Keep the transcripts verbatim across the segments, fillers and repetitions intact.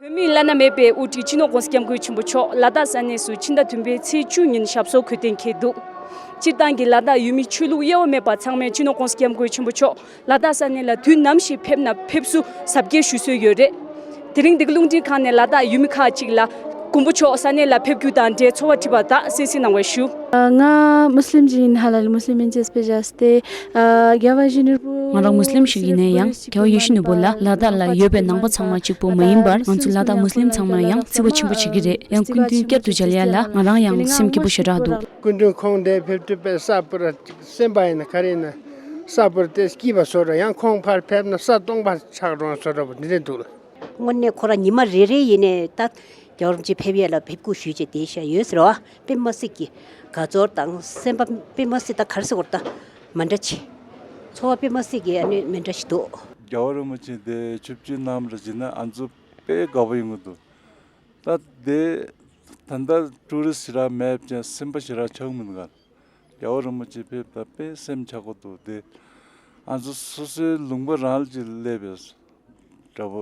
བོད་མིའི་བླ་ན་མེད་པའི་དབུ་ཁྲིད་སྤྱི་ནོར་༸གོང་ས་༸སྐྱབས་མགོན་ཆེན་པོ་མཆོག་ལ་དྭགས་ས་གནས་སུ་ཕྱི་ཟླ་བདུན་པའི་ཚེས་བཅུ་ཉིན་ཞབས་སོར་འཁོད་གཏན་འཁེལ་འདུག་སྤྱིར་བཏང་གི་ལ་དྭགས་ཡུལ་མི་ཆོས་ལུགས་དབྱེ་བ་མེད་པ་ཚང་མས་སྤྱི་ནོར་༸གོང་ས་༸སྐྱབས་མགོན་ཆེན་པོ་མཆོག་ལ་དྭགས་ས་གནས་ལ་དུས་ནམ་ཞིག་ཕེབས་ན་ཕེབས་བསུ་གཟབ་རྒྱས་ཞུ་སྲོལ་ཡོད་རེད། དེ་རིང་འདི་ག་རླུང་འཕྲིན་ཁང་ནས་ལ་དྭགས་ཡུལ་མི་ཁག་ཅིག་ལ་མགོན་པོ་མཆོག་ས་གནས་ལ་ཕེབས་རྒྱུ་དང་འབྲེལ་ཚོར་བ་དྲིས་པ་དག་གསན་གཟིགས་གནང་བར་ཞུ། ང་མུ་སི་ལིམ་ཅིག་ཡིན་ཧ་ལ་ལ་མུ་སི་ལིམ་ཡིན་ཅེས་པེ་ཇ་སྟེ། རྒྱལ་བ་ཡིད་བཞིན་ནོར་བུ། ང་རང་མུ་སི་ལིམ་ཞིག་ཡིན་ན་ཡང་རྒྱལ་བ་ཡིད་བཞིན་ནོར་བུ་ལ་ལ་དྭགས་ལ་ཡོད་པའི་ནང་པ་ཚང་མ་གཅིག་པོ་མ་ཡིན་པར་ང་ཚོ་ལ་དྭགས་མུ་སི་ལིམ་ཚང་མར་ཡང་བརྩི་བ་ཆེན་པོ་བྱེད་ཀྱི་རེད། ཡང་སྐུ་མདུན་བསྐྱར་དུ་མཇལ་ཡ་ལ་ང་རང་ཡང་སེམས་སྐྱིད་པོ་ཞེ་དྲག་འདུག་སྐུ་མདུན་ཁོང་འདིར་ཕེབས་དུས་དཔེ་ས་པུ་ར་སེམས་པ་ཡིན་ན་ག་རེ་ཡིན་ན་ས་པུ་ར་དེ་སྐྱིད་པ་བཟོ་འདྲ། ཡང་ཁོང་ཕར་ཕེབས་ན་ས་སྟོང་པ་ཆགས་འགྲོ་བཟོ་འདྲ་པོ་འདི་འདྲ་འདུག་དངོས་གནས་ཁོ་རང་ཉི་མ་རེ་རེ་ཡིན་ནའི་ད་རྒྱལ་བ་རིན་པོ་ཆེ་ཕེབས་ཡས་ལ་ཕེབས་སྒུག་ཞུས་བྱས་བསྡད་བཞག་ཡོད་ཟེར་བ། དཔེ་མ་སྲིད་ཀྱི་དགའ་ཚོར་དང་སེམས་པ་དཔེ་མ་སྲིད་ད་ག་རེ་ཟེར་དགོས་རེད། ད་མི་འདྲ་ཆེ། ཚོར་བ་དཔེ་མ་སྲིད་ཀྱི་ཨ་ནི་མི་འདྲ་ཞིག་འདུག་རྒྱལ་བ་རིན་པོ་ཆེ་འདི་ཆིབས་བསྒྱུར་གནང་བ་ལ་བྱས་ན་ང་ཚོ་དཔེ་དགའ་པོ་ཡོང་གི་འདུག་ད་དེ་ད་ལྟ་ཊུ་རི་སི་ཞེ་དྲག་མེད་ཀྱང་སེམས་པ་ཞེ་དྲག་ཆགས་མི་འདུག་ག་རྒྱལ་བ་རིན་པོ་ཆེ་ཕེབས་ད་དཔེ་སེམས་ཆགས་ཀྱི་འདུག་དེ་ང་ཚོ་སོ་སོའི་ལུང་པ་རང་ལ་ཅིག་སླེབས་པའི་འདྲ་པོ་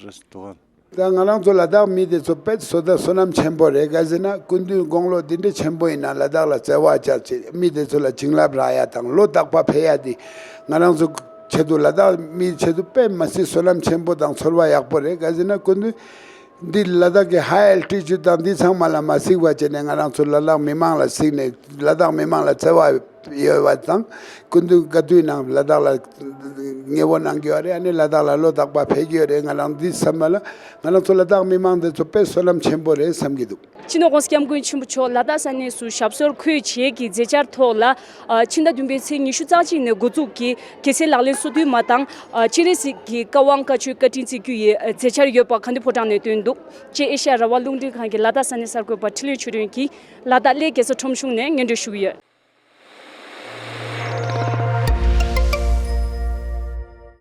རེད་འདུག་ག་ད་ང་རང་ཚོ་ལ་དྭགས་མི་དེ་ཚོ་དཔེ་བསོད་བསོད་ནམས་ཆེན་པོ་རེད། ག་ཟེར་ན་སྐུ་མདུན་དགུང་ལོ་འདི་འདྲ་ཆེན་པོ་ཡིན་ན་ལ་དྭགས་ལ་བརྩེ་བ་བྱ་བྱེད་མི་དེ་ཚོ་ལ་བྱིན་རླབས་རག་ཡ་དང་ལོ་རྟག་པར་ཕེབས་ཡ་དེ་ང་རང་ཚོ་ཆེད་དུ་ལ་དྭགས་མི་ཆེད་དུ་དཔེ་མ་སྲིད་བསོད་ནམས་ཆེན་པོ་དང་ཚོར་བ་ཡག་པོ་རེད། ག་ཟེར་ན་སྐུ་མདུན་འདི་ལ་དྭགས་ཀྱི་ཧའི་ཨལ་ཊི་ཅུཌ་དང་འདི་ཚང་མ་ལ་མ་གཟིགས་པ་བྱས་ནས་ང་རང་ཚོ་ལ་དྭགས་མི་མང་ལ་གཟིགས་ནས་ལ་དྭགས་མི་མང་ལ་བརྩེ་བ་ཡོད་པ་དང་སྐུ་མདུན་ག་དུས་ནང་ལ་དྭགས་ལ་མཉེས་པོ་གནང་གི་ཡོད་རེད། ཨ་ནི་ལ་དྭགས་ལ་ལོ་རྟག་པར་ཕེབས་ཀྱི་ཡོད་རེད། ང་རང་འདི་བསམ་པ་ལ་ང་རང་ཚོ་ལ་དྭགས་མི་མང་འདི་ཚོ་དཔེ་བསོད་ནམས་ཆེན་པོ་རེད་བསམ་གྱི་འདུག་སྤྱི་ནོར་༸གོང་ས་༸སྐྱབས་མགོན་ཆེན་པོ་མཆོག་ལ་དྭགས་ས་གནས་སུ་ཞབས་སོར་འཁོད་བྱེད་ཀྱི་མཛད་འཆར་ཐོག་ལ། ཨ། ཕྱི་ཟླ་བདུན་པའི་ཚེས་ཉི་ཤུ་རྩ་གཅིག་ནས་འགོ་འཛུགས་ཀྱིས་རྒྱལ་སྲས་ལག་ལེན་སོ་བདུན་མ་དང་། ཨ། སྤྱན་རས་གཟིགས་ཀྱི་བཀའ་དབང་བཀའ་ཆོས་བཀའ་དྲིན་བརྩི་རྒྱུ་ཡི་མཛད་འཆར་ཡོད་པ་གྷན་དྷི་ཕོ་བྲང་ནས་བཏོན་འདུག་ཅེས་ཨེ་ཤ་ཡ་རང་དབང་རླུང་འཕྲིན་ཁང་གི་ལ་དྭགས་ས་གནས་གསར་འགོད་པ་འཕྲིན་ལས་ཆོས་སྒྲོན་གྱིས་ལ་དྭགས་གླེ་རྒྱལ་ས་ཁྲོམ་གཞུང་ནས་སྙན་སྒྲོན་ཞུ་གི་ཡོད།